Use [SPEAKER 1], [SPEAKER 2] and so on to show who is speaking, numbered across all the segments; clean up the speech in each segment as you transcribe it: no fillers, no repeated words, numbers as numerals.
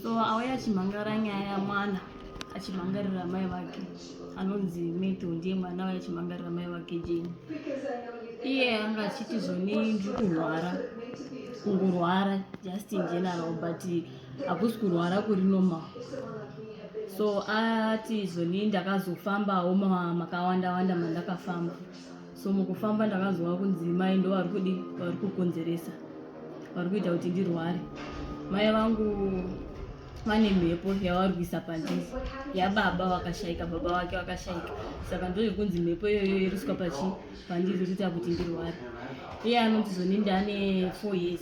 [SPEAKER 1] So auya achimhangara nyaya yamwana achimhangarira mai vake anonzi Matthew, ndiye mwana auya achimhangarira mai vake Jane. Iye anga achiti zvoni ndiri kurwara, kungorwara just in general, but hakusi kurwara kuri normal. So ati zvoni ndakazofambawo makawanda wanda mandakafamba. So mukufamba ndakanzwa kunzi mai ndo vari kudi vari kukonzeresa, vari kuita kuti ndirware. Mai vangu vane mhepo yavari kuisa pandiri yababa vakashaika, baba vake vakashaika, saka ndo zvekunzi mhepo iyoyo iriswa pachi pandiri kuita kuti ndirware. Iye anoti zvoni ndane 4 years,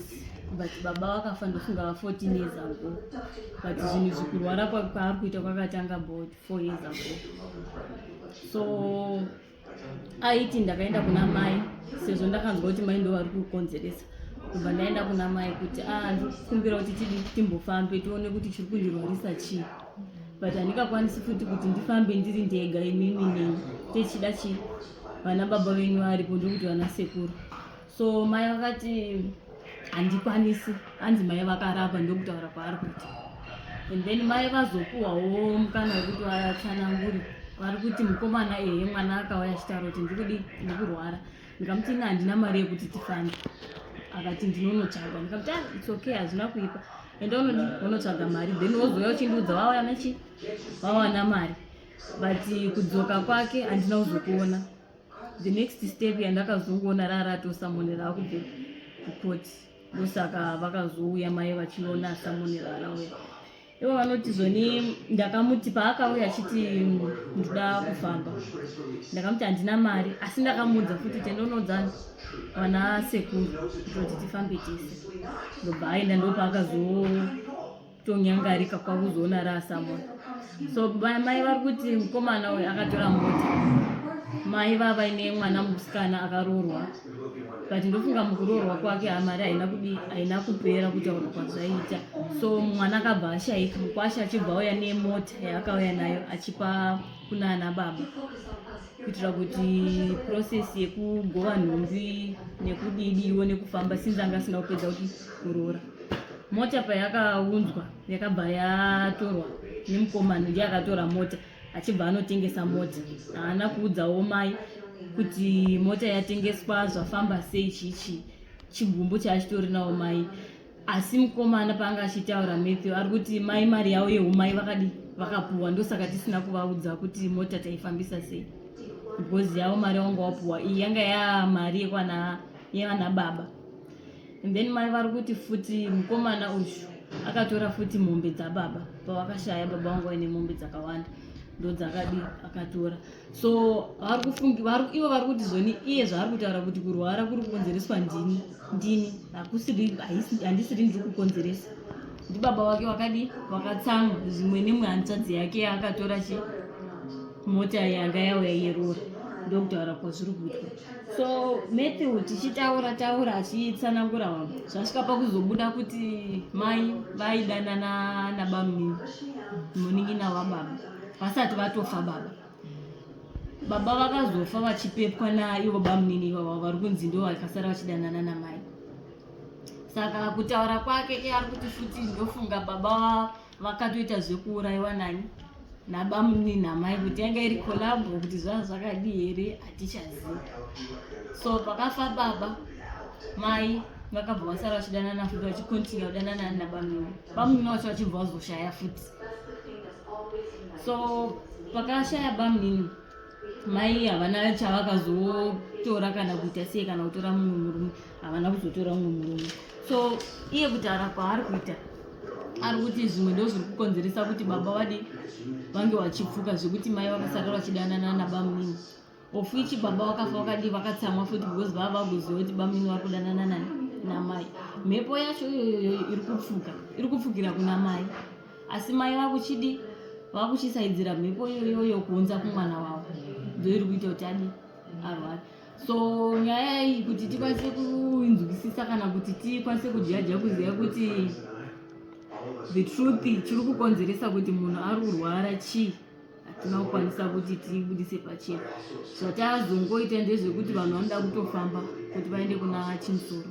[SPEAKER 1] but baba vakafa ndofunga va 14 years ago, but zvinhu izvi kurwara kwaari kuita kwakatanga about 4 years ago. So aiti ndakaenda kuna mai sezvo ndakanzwa kuti mai ndo vari kukonzeresa, kubva ndaenda kuna mai kuti a ndikukumbira kuti tidi timbofambe tione kuti chiri kundirwarisa chii, but handingakwanisi futi kuti ndifambe ndiri ndega, imimi neni techida chii, vana baba venyu varipo, ndokuti vana sekuru. So mai vakati handikwanisi, hanzi mai vakarapa, ndokutaura kwaari kuita. And then mai vazopuhwawo mukana wekuti vatsanangure. Vari kuti mukomana, ehe, mwana akauya achitaura kuti ndikudi ndikurwara. Ndikamuti ina handina mari yekuti tifambe. Akati ndinonotsvaga. Ndikamuti ah, it's okay, hazvina kuipa, enda unodi unotsvaga mari, then wozouya uchindiudza wawana chi wawana mari. But kudzoka kwake handina kuzokuona. The next step yandakazongoona raratosummon raakubve kukoti, ndosaka vakazouya mai vachiona summon rarauya. Ivo vanoti zvoni ndakamuti paakauya achiti ndoda kufamba, ndakamuti handina mari, asi ndakamuudza futi kuti endonoudza vana sekuru kuti tifambe tese. Ndobva aenda, ndopaakazotonyangarika kwakuzoona raasummon. So mai vari kuti mukomana uyu akatora mota, mai vavaine mwana musikana akaroorwa, but ndofunga mukuroorwa kwake mari haina kudi haina kupera kutaurwa kwazvaita. So mwana akabva ashaika, mukwasha achibva auya nemota yaakauya nayo achipa kuna ana baba kuitira kuti process yekugova nhumbi nekudidiwo nekufamba, since anga asina kupedza kuti kuroora. Mota payakaunzwa yakabva yatorwa nemukomana, ndiye akatora mota achibva anotengesa mota. Haana kuudzawo mai kuti mota yatengeswa, zvafamba sei, chichi chigumbu chaachitori nawo mai. Asi mukomana paanga achitaura, Matthew ari kuti mai mari yavo yeumai vakadi vakapuwa, ndosaka tisina kuvaudza kuti mota taifambisa sei, because yavo mari yavanga wapuwa iyi yanga yamari yekwana yevana baba. And then mai vari kuti futi mukomana uyu akatora futi mombe dzababa pavakashaya. Baba vangu vaine mombe dzakawanda, ndo dzakadi akatora. So vari kufungi ivo vari kuti zvoni iye zvaari kutaura kuti kurwara kuri kukonzereswa ndini hakusiri, handisiri ndiri kukonzeresa, ndibaba wake wakadi wakatsamwa zvimwe nemwe hanzvadzi yake yaakatora chi mota yanga yauya yerora. Ndokutaura kwazviri kuitwa. So Matthew tichitaura taura achitsanangura vanhu, zvasvika pakuzobuda kuti mai vaidanana nabamunini, munin'ina wababa, vasati vatofa baba. Baba vakazofa vachipepwa naivo bamunini ivavo vari kunzi ndo vakasara vachidanana namai. Saka kutaura kwake iye ari kuti futi ndofunga baba vakatoita zvekuurayiwa nani nabamunini namai, kuti yanga iri collabo, kuti zvava zvakadii here hatichazivi. So pakafa baba, mai vakabva vasara vachidanana futi, vachicontinue kudanana nabamunini. Bamunini vacho vachibva vazoshaya futi. So pakashaya bamunini, mai havana chavakazotora kana kuita sei, kana kutora mumwe murume, havana kuzotora mumwe murume. So iye kutaura kwaari kuita, ari kuti zvimwe ndo zviri kukonzeresa kuti baba vadi vange vachipfuka zvekuti mai vakasara vachidanana nabamunini, of which baba vakafa vakadii vakatsamwa futi, because vava vagoziva kuti bamunini vari kudanana nani namai. Mhepo yacho iyoyoyo iri kupfuka, iri kupfukira kuna mai, asi mai vakuchidi vakuchisaidzira mhepo iyoyoyo kuunza kumwana wavo, ndo iri kuita kuti adi arware. So nyaya iyi kuti tikwanise kuinzwisisa kana kuti tikwanise kujudge, kuziva kuti the truth chiri kukonzeresa kuti munhu ari kurwara chii, hatina kukwanisa kuti tibudise pachena. Zvatazongoita ndezvekuti vanhu vanoda kutofamba kuti vaende kuna Chimusoro.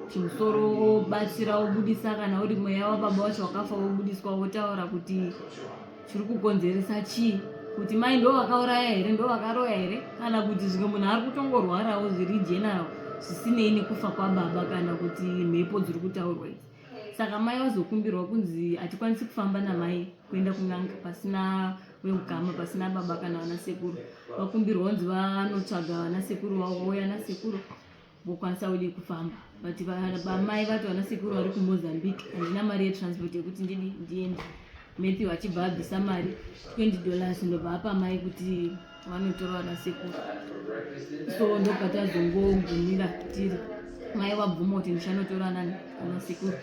[SPEAKER 1] Chimusoro obatsira obudisa kana uri mweya wababa wacho wakafa wobudiswa wotaura kuti chiri kukonzeresa chii, kuti mai ndo vakauraya here, ndo vakaroya here, kana kuti zvimwe munhu ari kutongorwarawo zviri general zvisinei nekufa kwababa kana kuti mhepo dziri kutaurwa idzi. Saka mai vazokumbirwa kunzi hatikwanisi kufamba namai kuenda kun'anga pasina weukama, pasina baba kana vana sekuru. Vakumbirwa kunzi vanotsvaga vana sekuru vavo, vouya nasekuru vokwanisa kudi kufamba, but vamai vati vana sekuru vari kuMozambique, handina mari yetransport yekuti ndidi ndiende. Matthew achibva abvisa mari $20, ndobva apa mai kuti vanotora vana sekuru. So ndobva tazongogumira tiri mai vabvuma kuti ndichanotora nani vana sekuru,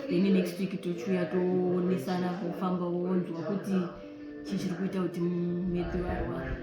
[SPEAKER 1] then next week tochiuya toonesana, kufamba wonzwa kuti chii chiri kuita kuti Matthew arwara.